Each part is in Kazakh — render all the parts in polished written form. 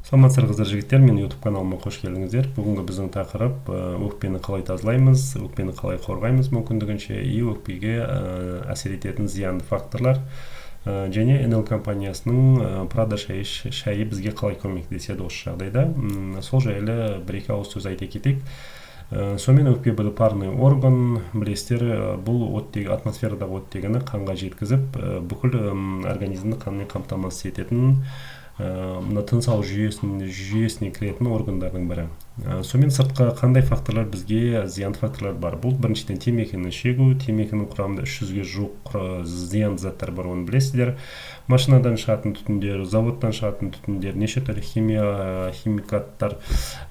Саламатсыздар, қыздар, жігіттер! Менің YouTube каналыма қош келдіңіздер. Бүгінгі біздің тақырып: өкпені қалай тазалаймыз, өкпені қалай қорғаймыз мүмкіндігінше и өкпеге әсер ететін зиянды факторлар және NL компаниясының Прада шайы бізге қалай көмектеседі осы жағдайда. Сол жайлы бір екі ауыз сөз айта кетейік. Сонымен, өкпе бұл парный орган, білесіздер. Бұл оттегі, атмосферадағы оттегіні қанға жеткізіп, бүкіл организмді қанмен қамтамасыз ететін, мына тыныс алу жүйесіне кіретін органдардың бірі. Сонымен, сыртқы қандай факторлар бізге, зиянды факторлар бар? Бұл біріншіден, темекіні шегу. Темекінің құрамында 300-ге жуық зиянды заттар бар, оны білесіздер. Машинадан шығатын түтіндер, заводтан шығатын түтіндер, неше түрлі химия, химикаттар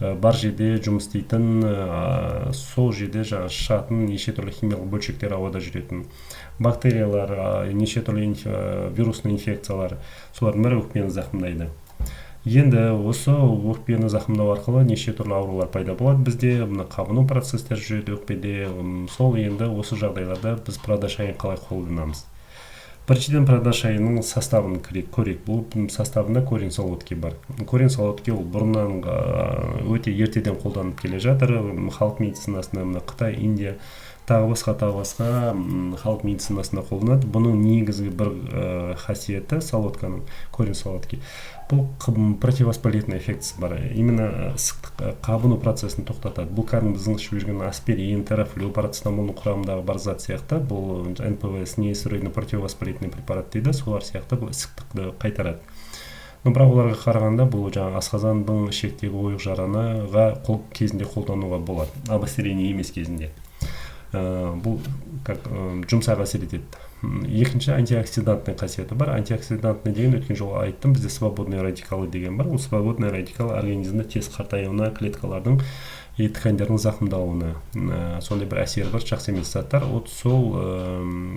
бар жерде жұмыс істейтін, сол жерде жаңағы шығатын неше түрлі химиялық бөлшектер, ауада жүретін бактериялар, неше түрлі вирусный инфекциялар, солардың бәрі өкпені зақымдайды. Енді осы өкпені зақымдау арқылы неше түрлі аурулар пайда болады бізде, мына қабыну процестері жүреді өкпеде. Сол енді осы жағдайларда біз Прада шайын қалай қолданамыз? Біріншіден, Прада шайының составын көрейік. Бұл составында корень солодки бар. Корень солодки ол бұрыннан, өте ертеден қолданып келе жатыр халық медицинасында. Мына Қытай, Индия, тағы басқа, тағы басқа халық медицинасында қолданады. Бұның негізгі бір қасиеті, солодканың, корень солодки, бұл противовоспалительный эффектісі бар, именно ісіктік, қабыну процесін тоқтатады. Бұл кәдімгі біздің ішіп жүрген аспирин, Терафлю, парацетамолдың құрамындағы бар зат сияқты. Бұл НПВС, нестероидный противовоспалительный препарат дейді, солар сияқты бұл ісіктікті қайтарады. Но бірақ оларға қарағанда бұл жаңағы асқазандың, ішектегі ойық жараныға кезінде қолдануға болады, обострение емес кезінде. Бұл как жұмсақ әсер етеді. Екінші, антиоксидантный қасиеті бар. Антиоксидантный деген, өткен жолы айттым, бізде свободный радикалы деген бар. Ол свободный радикал организмде тез қартаюына, клеткалардың и тканьдердің зақымдалуына сондай бір әсері бар, жақсы емес заттар. Вот сол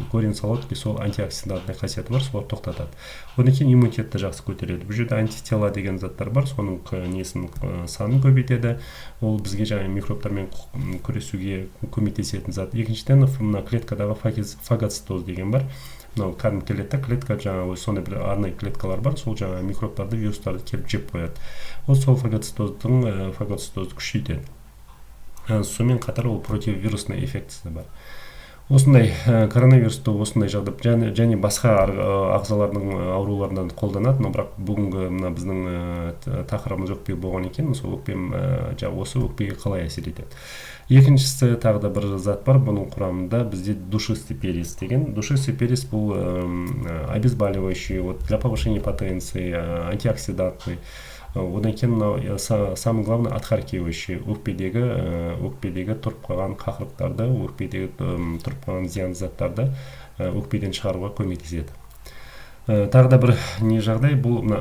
корень солодки, сол антиоксидантный қасиеті бар, солар тоқтатады. Одан кейін иммунитетті жақсы көтереді. Бұл жерде антитела деген заттар бар, соның несін, санын көбейтеді. Ол бізге жаңағы микробтармен күресуге көмектесетін зат. Екіншіден, мына клеткадағы фагоцитоз деген бар. Мынау кәдімгі келеді да, клетка жаңағы өзі сондай бір арнайы клеткалар бар, сол жаңағы микробтарды, вирустарды келіп жеп қояды. Вот сол фагоцитозды күшейтеді. Сонымен қатар ол противовирусный эффектісі бар. Осындай коронавирусты осындай жағдай және басқа ағзалардың ауруларынан қолданады. Но бірақ бүгінгі мына біздің тақырыбымыз өкпе болған екен, сол өкпе, жаңағы осы өкпеге қалай әсер етеді. Екіншісі, тағы да бір зат бар бұның құрамында бізде, душистый перец деген. Душистый перец бұл обезболивающий, вот для повышения потенции, антиоксидантный. Одан кейін мынау, самое главное, отхаркивающий, өкпедегі тұрып қалған қақырықтарды, өкпедегі тұрып қалған зиянды заттарды өкпеден шығаруға көмектеседі. Тағы да бір не жағдай, бұл мына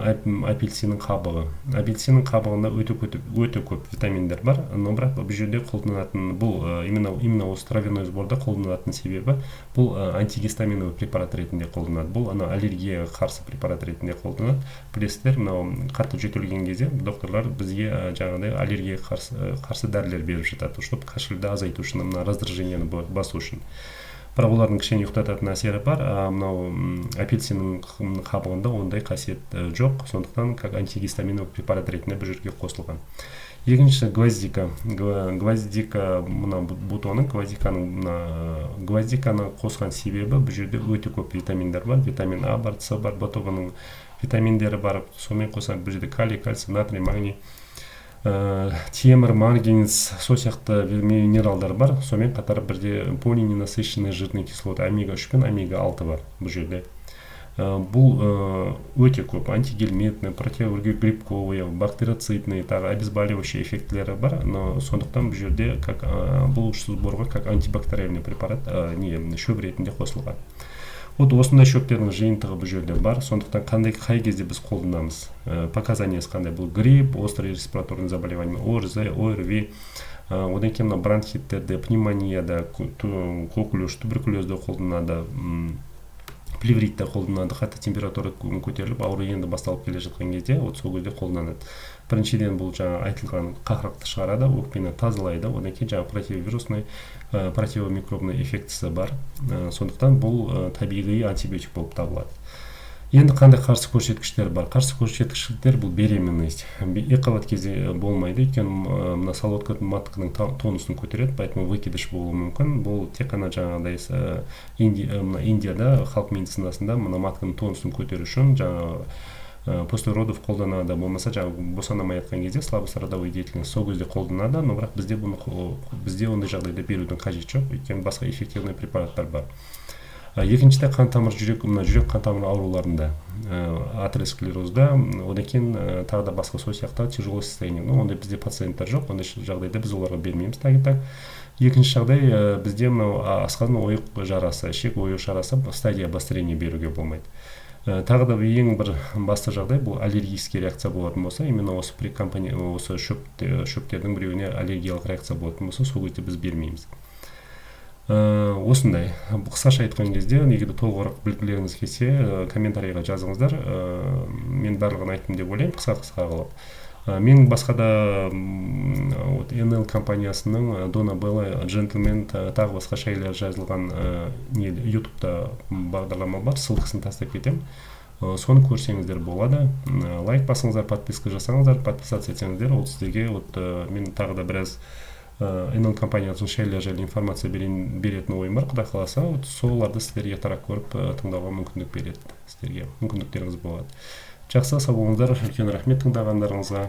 апельсиннің қабығы. Апельсиннің қабығында өте көп, өте көп витаминдер бар. Но бірақ бұл жерде қолданатын, бұл именно осы травяной сборда қолданатын себебі, бұл антигистаминовый препарат ретінде қолданады. Бұл ана аллергияға қарсы препарат ретінде қолданады. Білесіздер, мынау қатты жөтелген кезде докторлар бізге жаңағыдай аллергияға қарсы дәрілер беріп жатады, чтобы кашельді азайту үшін, мына раздражениені басу үшін. Бірақ олардың кішкене ұйықтататын әсері бар, а мынау апельсиннің қабығында ондай қасиет жоқ. Сондықтан как антигистаминовый препарат ретінде бұл жерге қосылған. Екіншісі гвоздика. Гвоздика мына бутоны, гвоздиканың, мына гвоздиканы қосқан себебі, бұл жерде өте көп витаминдер бар: витамин А бар, С бар, Б тобының витаминдері бар. Сонымен қоса бұл жерде калий, кальций, натрий, магний, темір, марганец, сол сияқты минералдар бар. Сонымен қатар бірде полиненасыщенные жирные кислоты, омега 3 пен омега 6 бар бұл жерде. Бұл өте көп антигельминтный, противогрибковый, бактерицидный, тағы обезболивающий эффектілері бар. Но сондықтан бұл жерде как бұл сборға как антибактериальный препарат, не шөп ретінде қосылған. Вот осындай шөптердің жиынтығы бұл жерде бар. Сондықтан қандай, қай кезде біз қолданамыз, показаниясы қандай? Бұл грипп, острый респираторный заболевание, ОРЗ, ОРВИ, одан кейін мына бронхиттерде, пневмонияда, коклюш, туберкулезде қолданады, плевритте қолданады. Қатты температура көтеріліп, ауру енді басталып келе жатқан кезде, вот сол кезде қолданады. Біріншіден, бұл жаңа айтылған қақырықты шығарады, өкпені тазалайды. Одан кейін жаңағы противовирусный, противомикробный эффектісі бар. Сондықтан бұл табиғи антибиотик болып табылады. Енді қандай қарсы көрсеткіштер бар? Қарсы көрсеткіштер: бұл беременность, екіқабат кезде болмайды, өйткені мына солодка матканың тонусын көтереді, поэтому выкидыш болуы мүмкін. Бұл тек қана жаңағыдай мына Индияда халық медицинасында мына матканың тонусын көтеру үшін жаңағы после родов қолданады, болмаса жаңағы босана алмай жатқан кезде, слабость родовой деятельность, сол кезде қолданады. Но бірақ бізде бұны, бізде ондай жағдайда берудің қажеті жоқ, өйткені басқа эффективный препараттар бар. Екіншіде, қан тамыр, жүрек, мына жүрек қан тамыр ауруларында, атеросклерозда, одан кейін тағы да басқа сол сияқты тяжелое состояние. Ну, ондай бізде пациенттер жоқ, ондай жағдайда біз оларға бермейміз. Так и так. Екінші жағдай, бізде мынау асқазан ойық жарасы, ішек ойық жарасы, стадия обострения беруге болмайды. Тағы да ең бір басты жағдай, бұл аллергический реакция болатын болса, именно осы при осы шөптердің біреуіне аллергиялық реакция болатын болса, сол кезде біз бермейміз. Осындай қысқаша айтқан кезде, егер де толығырақ білгілеріңіз келсе, комментарийға жазыңыздар. Мен барлығын айттым деп ойлаймын қысқа қысқа қылып. Мен басқа да вот НЛ компаниясының Дона Белла, Джентльмен, тағы басқа шайлар жазылған не, Ютубта бағдарлама бар, ссылкасын тастап кетемін. Соны көрсеңіздер болады. Лайк басыңыздар, подписка жасаңыздар, подписаться етсеңіздер, ол сіздерге вот мен тағы да біраз НЛ компаниясының шайлар жайлы информация беретін ойым бар, құдай қаласа. Вот соларды сіздер ертерек көріп, тыңдауға мүмкіндік береді, сіздерге мүмкіндіктеріңіз болады. Жақсы, сау болыңыздар, үлкен рахмет тыңдағандарыңызға.